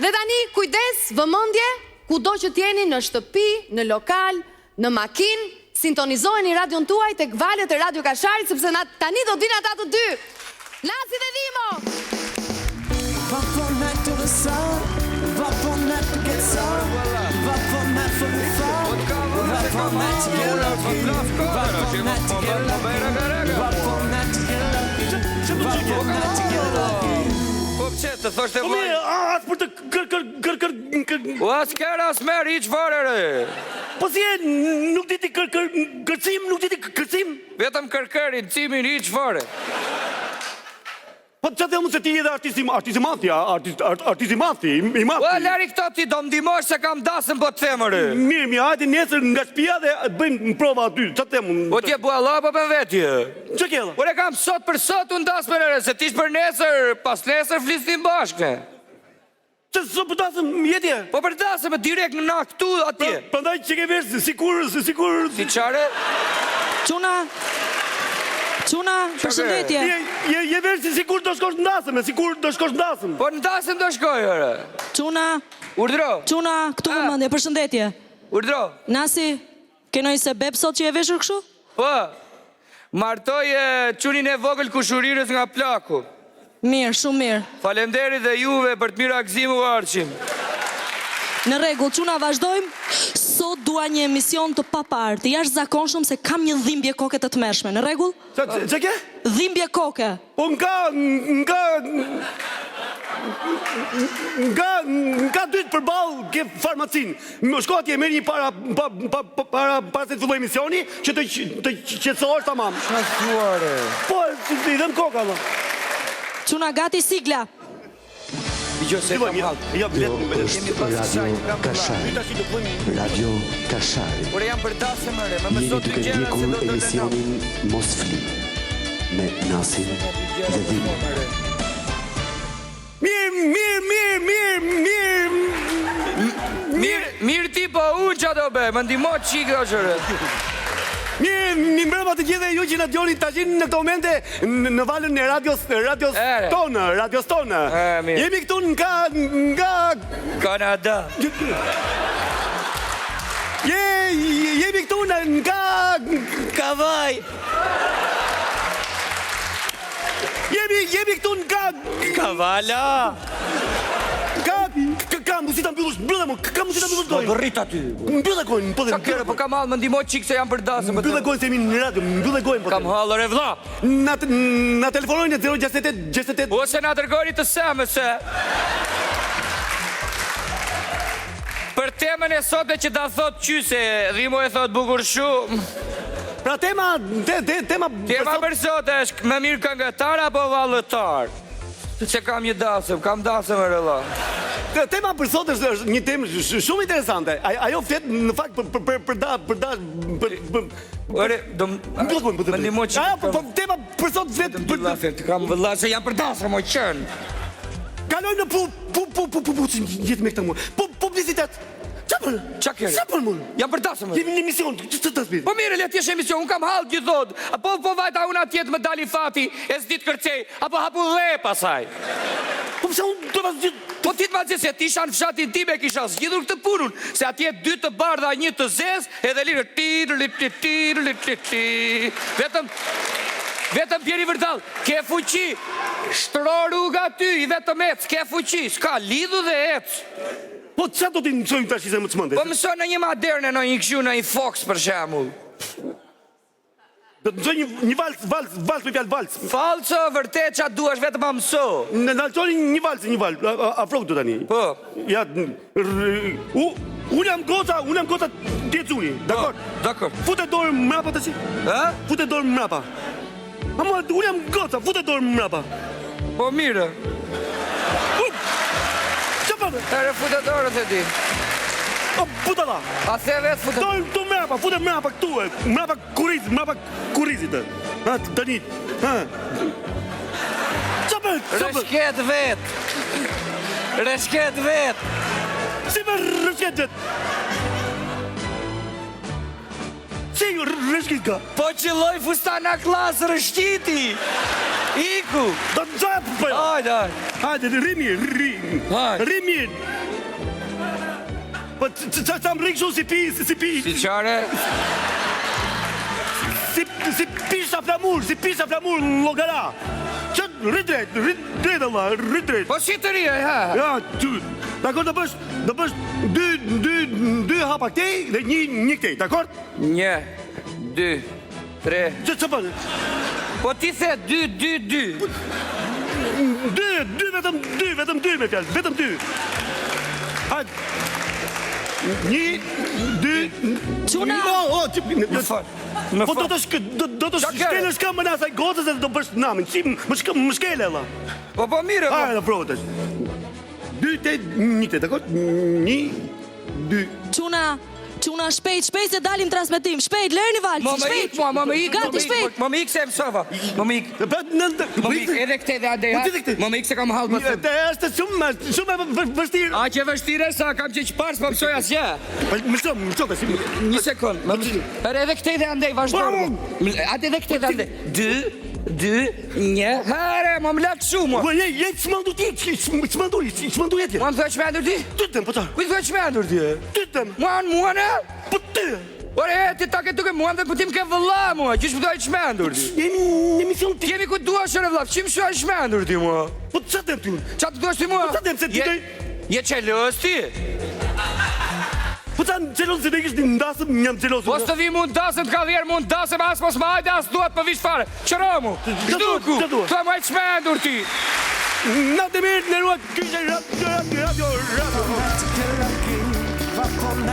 Dhe tani kujdes, vëmendje, kudo që të jeni në shtëpi, në lokal, në makinë, sintonizojeni radion tuaj tek valët e Radio Kasharit sepse na, tani do të vinë ata të dy. Nasi dhe Dhimo. Up all night to the sun, up all night to get some, up all night for the fun, up all night to get lucky, up all night to get lucky, up all night to get lucky, up all night to get lucky. Po pse të thoshte Po vllai? mirë, a- as për të kër kër kër kër kër O as kër as merr hiç fare re. Po si e nuk di ti kër kër kërcim, nuk di ti kërcim? Vetëm kërkërin, cimin hiç fare. Po çfarë them unë se ti je dhe artist i artist i madh ti, artist artist i madh ti, i madh. O lëri këto ti do ndihmosh se kam dasëm po të them re. Mirë, mirë, hajde nesër nga shtëpia dhe të bëjmë prova aty. Çfarë them unë? Po ti e bualla po bën vetë. Ç'ke vlla? Unë e kam sot për sot unë dasmën re, se ti për nesër, pas nesër flisnim bashkë ne. Ç'e sot për dasëm jeti? Po për dasëm direkt në na këtu atje. Pra, prandaj që ke vesh sikur sikur Si çare? Çuna. Çuna, përshëndetje. Je je je vesh si sikur do shkosh në dasëm, sikur do shkosh në dasëm. Po në dasëm do shkoj ore. Çuna. Urdhro. Çuna, këtu vëmendje, përshëndetje. Urdhro. Nasi, ke ndonjë sebep sot që je veshur kështu? Po. Martoj çunin e vogël kushurirës nga plaku. Mirë, shumë mirë. Faleminderit dhe juve për të mira gëzim u ardhshim. Në rregull, çuna vazhdojmë. Sot dua një emision të paparë, të jashtëzakonshëm se kam një dhimbje koke të tmerrshme. Në rregull? Ça ça ke? Dhimbje koke. Po nga nga nga nga dytë përballë ke farmacinë. Më shko atje merr një para pa, pa, pa, para para se të fillojë emisioni që të të qetësohesh tamam. Ça thua re? Po, i dhemb koka valla. Çuna gati sigla. Dëgjo se kam hall. Jo, Kjo është Radio Kashari. Radio Kashari. Ore jam për dasëm ore, më Jeni mëso dy duke gjëra se ndjekur do të emisionin Mos Fli me Nasin dhe Dhimon. Mirë, mirë, mirë, mirë, mirë. Mirë, mirë ti po unë ça do bëj, më ndihmo çik do çore. Mirë, mirëmbrëma të gjithëve ju që na dëgjoni tash në këto momente në, në valën e radios, radios Ere. tonë, radios tonë. E, mirë. Jemi këtu nga nga Kanada. Je, jemi këtu në nga Kavaj. Jemi jemi këtu nga Kavala. Ka ka ka mundësi ta mbyllësh, mbyllë mo, ka mundësi ta mbyllësh Po gojën. bërrit aty. Mbyllë gojën, po Sa kërë, po kam hall, më ndihmo çik se jam për dasëm. po Mbyllë gojën se jemi në radio, mbyllë gojën po. Kam hall ore vlla. Na na telefonojnë në 068 68 Ose na dërgoni të sms Për temën e sotme që ta thot qyse, Dhimo e thot bukur shumë. Pra tema, te, te, tema Tema për sot është më mirë këngëtar apo vallëtar? Se kam një dasëm, kam dasëm e vlla. Te- Tema për sot është, është një temë sh- shumë interesante. Aj, ajo flet në fakt për për për për da për da për për Ore, do Mbyll gojën, po më ndihmo çik. Ajo po, po tema për sot flet për për llafe, të kam vëlla se jam për dasëm o qen. Kaloj në pu pu pu pu pu pu gjithë me këtë mua. Pu publicitet. Ç'a bën? Ç'a kere? Ç'a bën më? Jam për dasëm. Jemi në emision, ç'të të të Po mirë, le të jesh emision, unë kam hall gjithë thotë. Apo po vajta unë atje të më dali fati, e s'di të kërcej, apo hapu dhe pasaj. Po pse unë do ta zgjidh? Po ti të ma zgjidh se ti isha në fshatin tim e kisha zgjidhur këtë punën, se atje dy të bardha, një të zezë, edhe lirë ti li ti ti li ti ti. Vetëm vetëm bjeri vërdall, ke fuqi. Shtro rruga aty, i vetëm ec, ke fuqi, s'ka lidhu dhe ec. Po ça do t'i mësojmë tash se më çmende? Po mëso në një moderne, në një kështu, në një Fox për shembull. Do të mësoj një një vals, vals, vals me fjalë vals. Fallco, vërtet ça duash vetëm ma mëso. Në na lçoni një vals, një vals. Afro këtu tani. Po. Ja u unë jam goca, unë jam goca ti je çuni. Po, Dakor. Dakor. Fute dorën mbrapa tash. Ë? Fute dorën mbrapa. Ama unë jam goca, fute dorën mbrapa. Po mirë. Çfarë bën? Ere fute dorën the ti. O budalla. A the vetë fute. Dorën këtu mbrapa, fute mbrapa këtu, e, mbrapa kurriz, mbrapa kurrizit. e. Ha, tani. Ha. Çfarë bën? Çfarë bën? Rëshket vet. Rëshket vet. Si më rëshket vet? Si ju rëshkit ka? Po qëlloi fustana klas rëshqiti. Iku. gjaku. Do të mësoj apo jo? Hajde, hajde. Hajde, rri mirë, rri. Hajde. Rri mirë. Po ça ça më rri kështu si pi, si, si pi, Si qare? si si pisha flamur, si pisha flamur llogara. Që rri drejt, rri drejt Allah, rri drejt. Po si të rri, ha? Ja, ty. Dakor do bësh, do bësh dy dy dy hapa këtej dhe një një këtej, dakor? Një, dy, tre. Që ç'të bën? Po ti the dy, dy, dy. Dy, dy vetëm dy, vetëm dy me fjalë, vetëm dy. Hajde. Një, dy, Çuna! O, o, që, Më fal. Më Po do fal. të shk, do, do të Qa kere? shkelësh këmbën e asaj gocës dhe do bësh namin. Si më shkë, më shkele valla. Po po mirë, po. Hajde, provo tash. Dy, te, një, te, dakor? Një, dy. Çuna, çuna shpejt, shpejt se dalim transmetim. Shpejt, lërni Mo valsin, më ik, shpejt. mua, mo më ik, mo Gati më ik, shpejt. mo më ik se e mësova. Mo më ik, Dhe në në mo më ik, edhe këte dhe ande, Po ti edhe këte. Mo më ik se kam hall më Të është shumë shumë e vë- vështirë. Aq e vështirë sa kam që çfarë s'po mësoj asgjë. Po më ço, më ço tash. Një sekond. Më Për edhe këtej dhe andej vazhdo. Po, Atë edhe këtej dhe andej. Dy, dy, një. Hare, më më lak shumë. Po je je çmendur ti, çmendur, çmendur je ti. Mua më thua çmendur ti? Ty them, po çfarë? Kujt thua çmendur ti? Ty them. Mua mua në? Po ty. Ore, ti ta ke duke mua dhe po ti më ke vëlla mua, qysh më thua çmendur ti? Jemi në emision ti. Jemi ku duash ore vëlla, çim thua çmendur ti mua? Po çfarë them ty? Qa të duash ti mua? Po çfarë them se ti Je- do- Je qelos ti? Po ça xheloz se ne kishim ndasëm, jam xheloz. Po s'të vi mund dasëm, të ka dhjerë mund dasëm, as mos më hajde, as duat më vish fare. Qëro mu, zhduku, ç'a dua? thua mua i çmendur ti. Natë mirë, nderuar, ky ishte radio radio radio. Get lucky, fuck all night.